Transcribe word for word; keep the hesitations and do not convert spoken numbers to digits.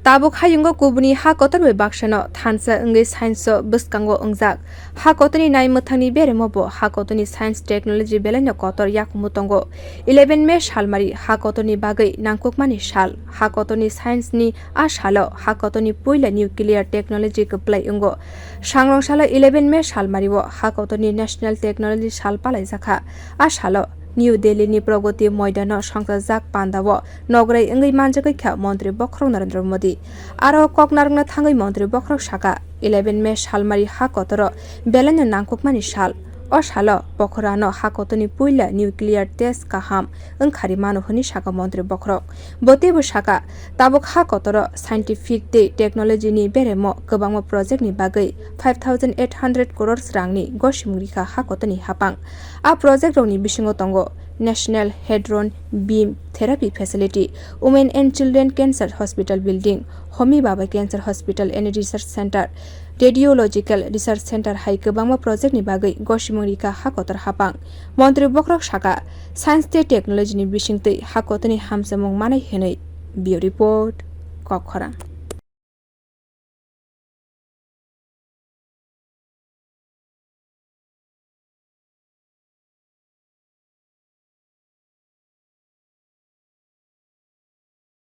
Tabuk hayungo kubuni ha kotor bai baksano thansa wngwi science o bwskango wngjak. Ha kotorni nai mwthangni beremo bo ha kotorni science technology belaino kotor yakumu tongo. Eleven May salmari ha kotorni bagwi nangkukmani sal. Ha kotorni science ni a salo ha kotorni puila nuclear technology kwplai wngo. Sangrong salo eleven May salmario ha kotorni National Technology Sal palaijakha. A salo New Delhi ni Pragati Moidano songchajak pandao nograi wngwi manjagwi kha Montri Bokhorok Narendra Modi. Aro kok narwkna thangwi Montri Bokhorok saka, eleven May salmari ha kotoro belaino nangkukmani sal. O salo Pokhorano ha kotorni puila nuclear test kaham wngkhari mano hwnwi saka Montri Bokhorok. Bo teibo saka, tabuk ha kotoro scientific tei technology ni beremo kwbangma project ni bagwi five thousand eight hundred crores rangni gosimung rikha ha kotorni hapang. A project rokni bisingo tongo National Hadron Beam Therapy Facility, Women and Children Cancer Hospital Building, Homi Baba Cancer Hospital and Research Center, Radiological Research Center hai kwbangma project ni bagwi gosimung rikha ha kotor hapang. Montri Bokhorok saka, science tei technology ni bisingtwi ha kotorni hamsamung manai hwnwi. Bureau Report, Kokkhorang.